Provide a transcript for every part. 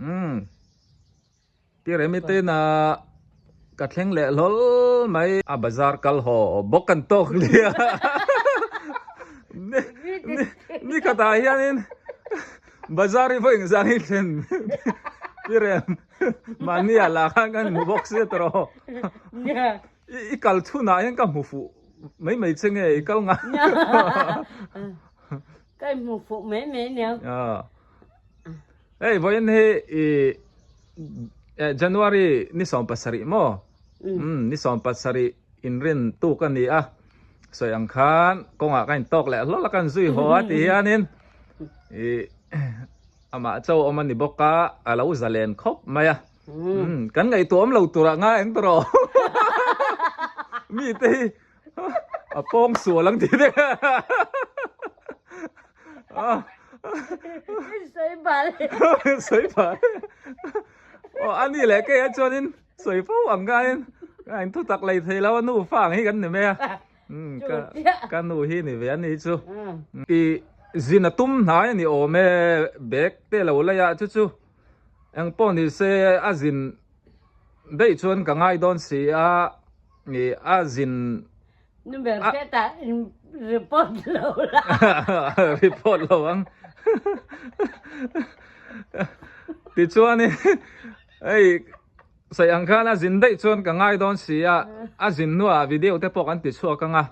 Umm. Pi Remi te inah ka thleng leh hlawl mai. A bazar kal haw bawk kan tawk lia. Ni khatah hianin bazar hi vawi engzah nge thlen Pi Rem mahni ah lah khan kan hmu bawk sia tawh. I kal chhunah hian ka hmu fuh mai mai che nge i kal ngai. Ka hmu fuh mai mai nia. Hei vawiin hi i January ni 17 maw? Um ni 17 inrin tuk a ni a. Sawi ang khan kawngah ka intawk leh hlawl a kan zui haw a ti hianin i amah cho awm a ni bawk a, a lo zalen khawp mai a. Um kan ngaihtuah awm lo turah ngai ang tawh rawh. Mite hi A pawng sual ang tih te. Sawi bal. Sawi bal. Aw a ni leh kei a chuanin sawi fo ang khain ka in thutak lei thei lo a nu fa ang hi kan ni mai a. Ka ka nu hi ni ve a ni chu. I zin a tum hnai a ni awm e bag te lo lei a chu chu eng pawh ni se a zin daih chuan ka ngai dawn si a. Nge a zin. Number hriatah in report lo la. Report lo ang. Tichuan hei sawi ang khan a zin daih chuan ka ngai dawn si a, a zin hnuah video te pawh kan ti chhuak ang a,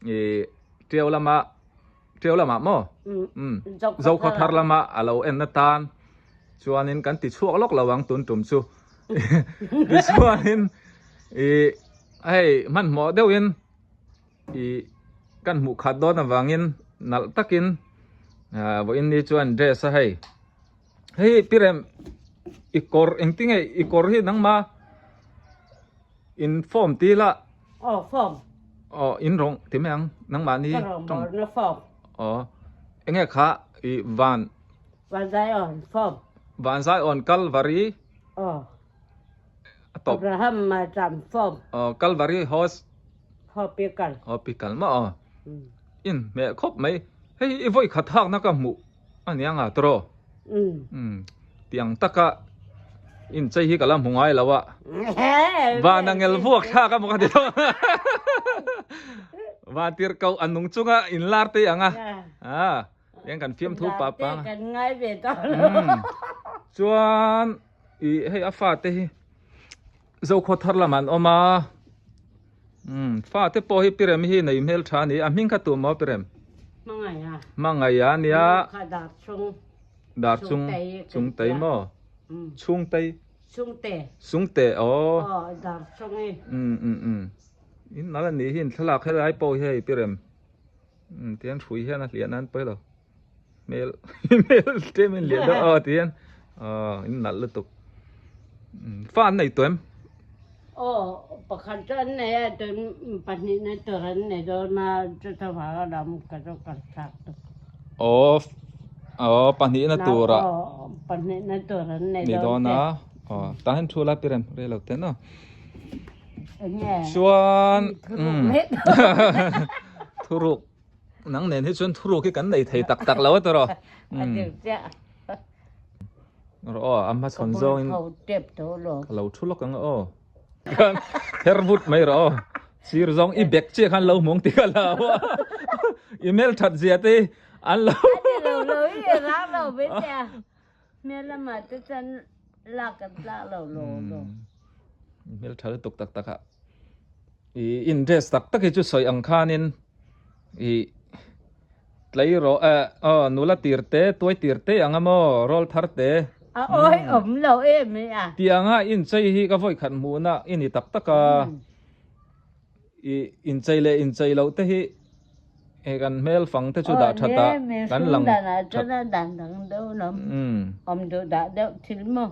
i Tiau lama Tiau lamah maw? Umm Zokhaw thar lama a lo en atan chuanin kan ti chhuak lawk lo ang tun tum chu. Tichuanin i hei hmanhmawh deuhin i kan hmuh khat dawn avangin nalh takin vawiin ni chuan dress a hei. Hei Pirem i kawr engtinge i kawr hi nangma in form ti la. Aw form. Aw in rawng ti mai ang nangmahni. Ka rawng bawrna form. Aw enge kha i van. Van Zion form. Van Zion Calvary. Aw. A tawp. Abraham Maitam form. Aw Calvary Host. Hopical. Hopical maw aw. In hmeh khawp mai. Hei i vawi khat hakna ka hmuh. A ni anga tawh. Umm tiang taka inchei hi ka la hmu ngai lo a. Van a ngel vuak thlak a maw ka ti tawh. Van tir ko a nung chunga in lar te ang a. A tiang kan fiam thu pah pah ang a. Kan ngai ve tawh lo. Chuan i hei a fate hi Zokhaw thar lamah an awm a. Umm fate pawh hi Pirem hi nei hmel tha a ni. A hming kha tu maw Pirem? Hmangaih a. Hmangaih a nia. Kha dar chung. Dar chung chung tei maw? Chung tei. Chung te. Sung te aw. Aw dar chung i. Umm umm umm. In nal a nih hi in thlalak helai pawh hi hei Pirem. Umm tihian hrui hian a hliah nan pawi lo. Hmel hmel tlem in lian deuh aw tihian aw in nalh lutuk fa an nei tawh em? Aw pakhat chu an nei a tun pahnihna tur an nei dawn a chuta vanga lam ka chu ka thlak tuk. Aw aw pahnihna tura aw pahnihna tur an nei dawn a aw tah hian thu la pi rem rei lo te na enge chuan thuruk Nang nen hi chuan thuruk hi kan nei thei tak tak lo a tawh rawh. A dik chiah. Rawh aw, a hmachhawn zawngin ka lo thu lawk ang a aw. Khan her vut mai rawh aw. Sir zawng i bek chiah khan lo hmung tih ka hlau a. I hmel that zia te hi an lo. A ni lo lo i rang lo ve tia. Hmel lamah te chuan lak kan tlak lo lo lo. Hmel tha lutuk tak tak a. I in dress tak tak hi chu sawi ang khanin i tlei rawh eh aw nula tir te tuai tir te ang a maw rawl thar te. A awi awm lo em i a. Tianga inchei hi ka vawi khat hmuhna i ni tak tak a. I inchei leh inchei loh te hi he kan hmel fang te chu dah that a kan lang that. Awm duh dah deuh thil maw.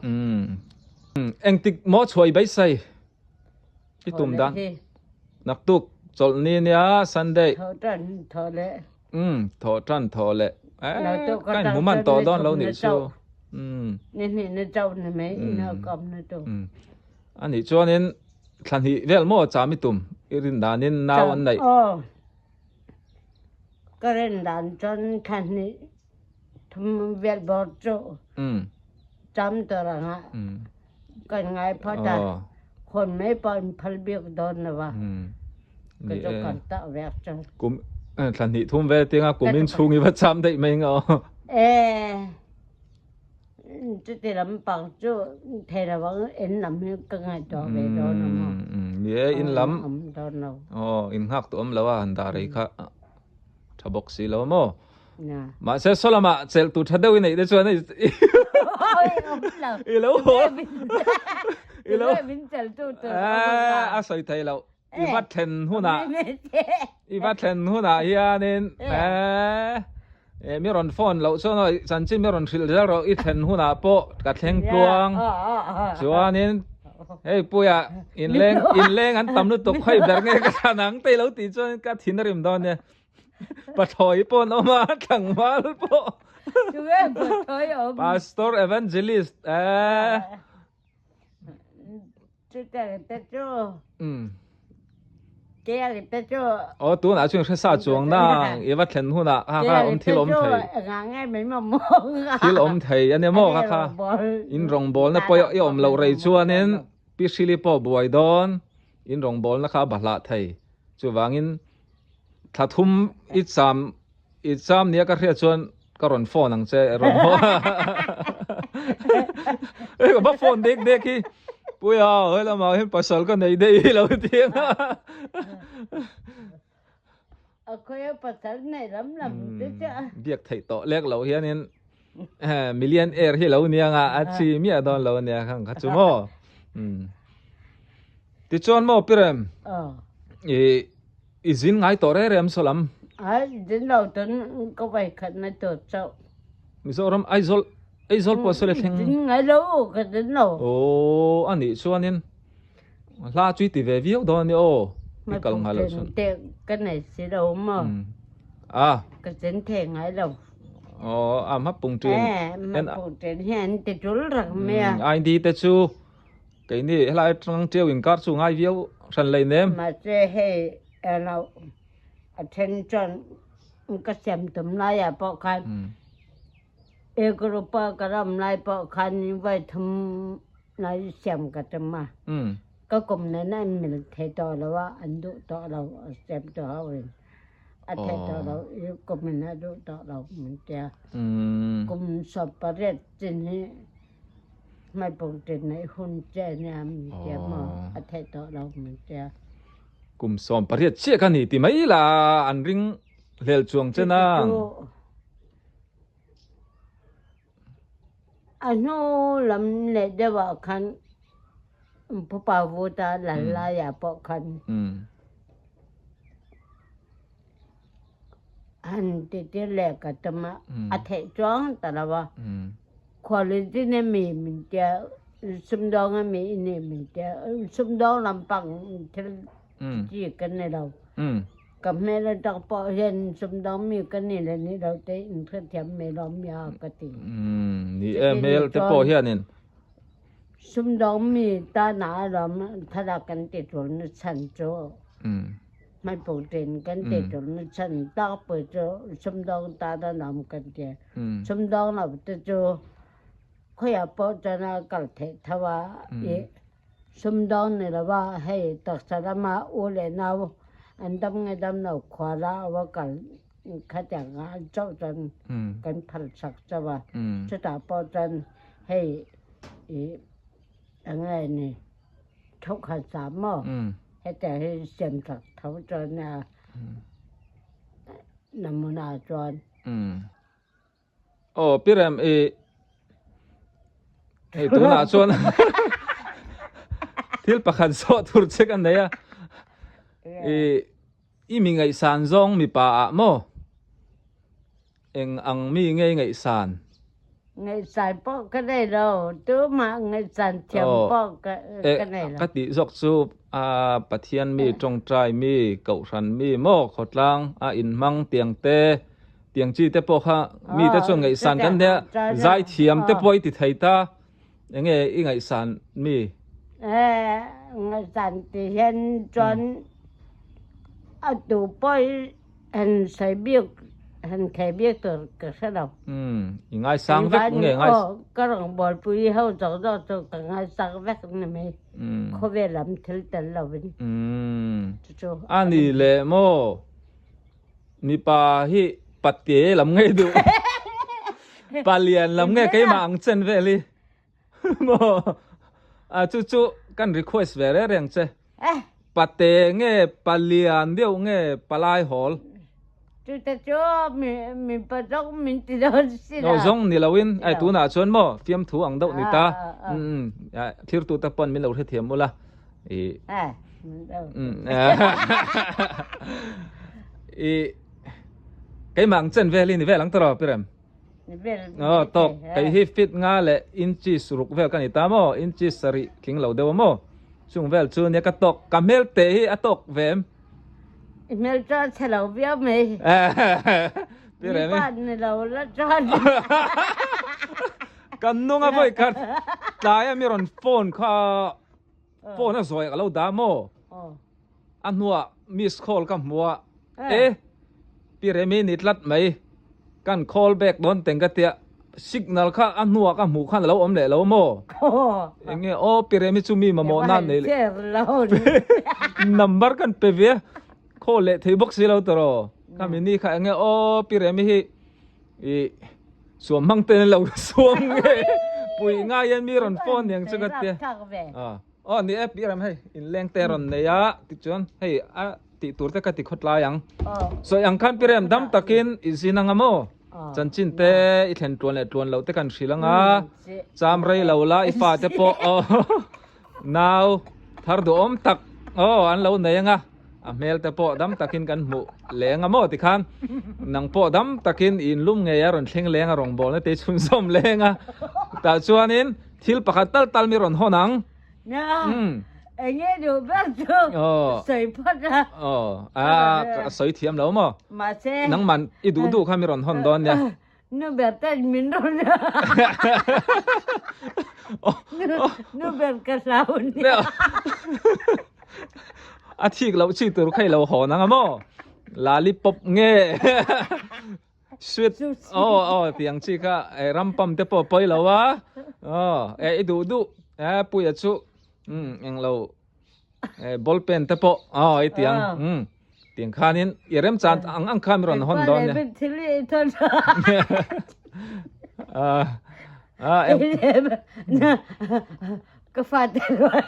Engtik maw chhuai beisei i tum dan naktuk chawlh ni nia Sunday. Thawh tan thawh leh. Thawh tan thawh leh. Ka inhmu man tawh dawn lo nih chu. Ni hnih na chauh ni mai ina kam na tu. Anih chuanin Thla hnih vel maw cham i tum i rin danin nau an neih? Aw, ka rin dan chuan thla hnih thum vel bawr chu. cham tur anga kan ngai phawt a, hawn mai pawh in phal bik dawn lo a, ka chu kal tak vek chu. Kum thla hnih thum vel tinga kum in chhung i va cham daih mai nga aw. E chuti lampang chu thei lo ang in lam hi ka ngaihtuah ve dawn a maw. Ni e in lam aw in nghak tawh awm lo a han dah rei kha tha bawk si lo maw. Mahse saw lamah chelh tur tha deuh i neih te chuan i lo haw i lo a sawi thei loh i va thlen hunah i va thlen hunah hianin mi rawn phone loh chuan aw chanchin mi rawn hrilh zel rawh i thlen hunah pawh ka thleng tluang chuanin hei puia inleng inleng an tam lutuk khawi ber nge ka thlan ang te i lo tih chuan ka thin a rim dawn nia. Pathlawi pawh an awm a, tlangval pawh. Tunge pathlawi awm? Pastor Evangelist eh. Chutah te chu. Um. Tia te chu. Aw tunah chuan hre sa chuang na i va thlen hunah kha kha awm thil awm thei. Enga nge min mamawh. Thil awm thei ania maw kha kha. In rawngbawlna pawh i awm loh rei chuanin Pi Hrili pawh buai dawn in rawngbawlna kha a bahlah thei. Chuvangin Thla thum i cham i cham nia ka hriat chuan ka rawn phone ang che rawn haw Ei ka va phone dek dek hi Puia he lamah hian pasal ka nei daih hi lo ti ang a. A khawia pasal nei lam lam te chu a. Biak theih tawh lek loh hianin million air hi lo nia nga a chi miah dawn lo ania khang kha chu maw. Tichuan maw Pirem i I zin ngai tawh reng reng saw lam. Ai zin lo tun ka vai khat na tur chauh. Mizoram Aizawl Aizawl pawh saw le thleng. Zin ngai lo ka zin lo. Aw a nih chuanin hla chu i ti ve viau dawn a nia aw. I kal ngai lo chuan. Te ka nei si lo maw. A. Ka zin thei ngai lo. Aw a hmapung ṭin. E hmapung ṭin hian ti ṭul rak mai a. ID te chu Keini helai atang ṭiau inkar chu ngai viau hran lei nem. Mahse hei elo a then chuan ka siam tum laiah pawh khan e group a ka ram lai pawh khan vai thum lai siam ka tum a, ka kum nen a inmil thei tawh lo a, an duh tawh lo a siam tawh ho in a theih tawh lo i kum in a duh tawh lo min tia kum 18 chin hi Hmaipawng te neih hun che a nia min tia maw a theih tawh lo min tia. Kum 18 chiah ka ni ti mai la an ring hlel chuang che nang. A hnu lam leh deuh ah khan Pupa Vuta lal lai ah pawh khan Han ti tir leh ka tum a, a theih chuang ta lo a. Khualin a mi min tia, sumdawng a mi i nih min tia, sumdawng lampang thil chi ka ni lo. Ka hmel atang pawh hian sumdawng mi ka ni leh nih lo te in hrethiam mai lo mia ka ti. Ni e, hmel te pawh hianin. Sumdawng mi tana alawm thlalak kan ti tul na chhan chu. Hmaipawng tein kan te ṭul na chan tlakpui cu sumdawng ta nan um kan ti. Sumdawng lo te cu khoi ah paoh cun a kal theih tho ah i sumdawng ni lo ah hei taksa ram ah u le nau an dam nge dam lo khua la a va kal kha tiang ah an coh cun kan phal sak cho ah cuta paoh cun hei i a nge ni Thawkhat sa maw? Heta hi siamsak tho chuan a namuna chuan. Aw Pirem i hei tunah chuan thil pakhat zawh tur che ka nei a. I i mi ngaihsan zawng mipa ah maw? Eng ang mi nge i ngaihsan? Ngaihsan pawh ka nei lo, tumah ngaihsan thiam pawh ka nei lo. Ka tih zawk chu a Pathian mi, tawngtai mi, kohhran mi maw khawtlang a inhmang tiang te, tiang chi te pawh kha mi te chuan ngaihsan kan nia, zaithiam te pawh i ti thei ta, eng nge i ngaihsan mi? Ngaihsan ti hian chuan a tu pawh hi han sawi bik. han khei biak tur ka hre lo. Umm i ngaisang vek nge ngai. Aw ka rawngbawlpui ho zawk zawk chu ka ngaisang vek ni mai. Khawvel lam thil tel lovin. Umm a ni leh maw mipa hi pate lam ngei duh palian lam nge keimah ang chen vel hi maw a chu chu kan request ve reng reng che. Pate nge palian deuh nge palai hawl? Chute chu min pa zawng min ti dawn si lo. Zawng ni loin ai tunah chuan maw fiamthu ang deuh ni ta. Thirtute pawn min lo hrethiam ula. I I keimah ang chen vel hi ni vel ang tawh Pirem. Aw tawk kei hi feet nga leh inches ruk vel ka ni ta maw inches sarih tling lo deuh a maw chung vel chu nia ka tawk ka hmel teh hi a tawk ve em. I hmel chu a chhe lo viau mai. Pi Remi. Mipa ni lo la chuan. Kan nung a vawi khat tlai a mi rawn phone kha phone a zawi ka lo dah maw. A hnuah miss call ka hmu a, e Pi Remi ni tlat mai, kan call back dawn teng ka tia, signal kha a hnuah ka hmuh khan a lo awm leh lo maw? Eng nge aw Pi Remi chu mi mamawh nan nei leh number kan pe ve a, call leh thei bawk si lo tawh kha mi ni kha eng nge aw Pi Remi hi i suam hmang ten an lo suam nge pui ngai hian mi rawn phone niang chu ka tia. Aw ni e pi ram hei inleng te rawn nei a tichuan hei a tih tur te ka ti khawtlai ang. Sawi ang khan pi rem dam takin i zin anga maw? Chanchin te i thlen tluan leh tluan loh te kan hrilh anga cham rei lo la i fa te pawh aw nau thar duhawm tak aw an lo nei anga a hmel te pawh dam takin kan hmuh leng a maw tikhan nang pawh dam takin i inlum ngei a rawn thleng leng a rawngbawlna te i chhunzawm leng a tah chuanin Thil pakhat tal tal mi rawn hawn ang. Nia, eng nge duh ber chu sawi phawt a. Aw, a ka sawi thiam lo maw? Mahse. Nangman i duh duh kha mi rawn hawn dawn nia. Nu ber ten min rawn Nu ber ka hlau nia. A thik loh chi tur kha i lo hawn ang a maw? Lalipop nge. Sweet aw aw tiang chi kha eh ram pam te pawh pawi lo a aw eh i duh duh eh puia chu um eng lo eh ball pen te pawh aw i tiang um tiang khanin i rem chan ang ang khan mi rawn hawn dawn nia ah ah em Ka fate rual.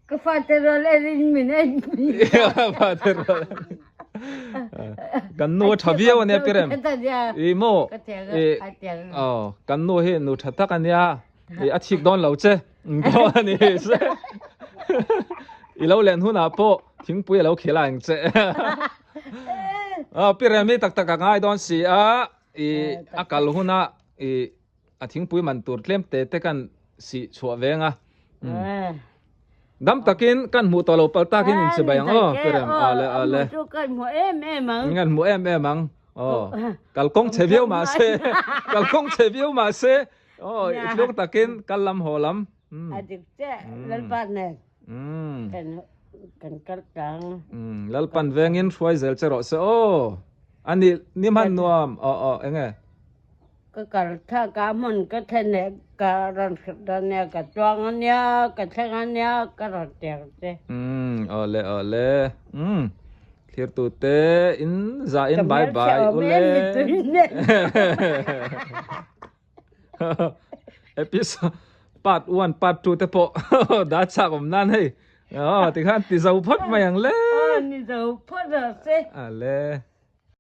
Ka fate rual erin min en mi. Fate rual. Kan nu tha viau ania pirem. I mo. Oh, kan nu hi nu tha tak ania. I a thik dawn lo che. Ngko ani se. I lo len hunah pawh thingpui a lo khel a ang che. Ah, pirem hi tak tak a ngai dawn si a. I a kal hunah i a thingpui man tur tlem te te kan sih chhuah veng a. Dam takin kan hmuh tawh lo pal takin in chibai ang aw Pirem ale ale. Kan hmu em em ang. Kan hmu em em ang. Aw. Kalkawng chhe viau mah se. Kalkawng chhe viau mah se. Aw i tluk takin kal lam haw lam. A dik chiah Lalpa nen. Kan kan kal tlang. Lalpan vengin hruai zel che rawh se aw. Ani ni hman nuam. Aw aw enge. Ka kal thlak a hmun ka thlen leh ka rawn hrilh dawn nia, ka chuang a nia, ka thleng a nia, ka rawn ti ang che. Umm awle awle umm thlir tu te in zah in bye bye ule episode part 1 part 2 te pawh dah chak awm nan hei aw tikhan ti zo phawt mai ang le ni zo phawt rawh se ale.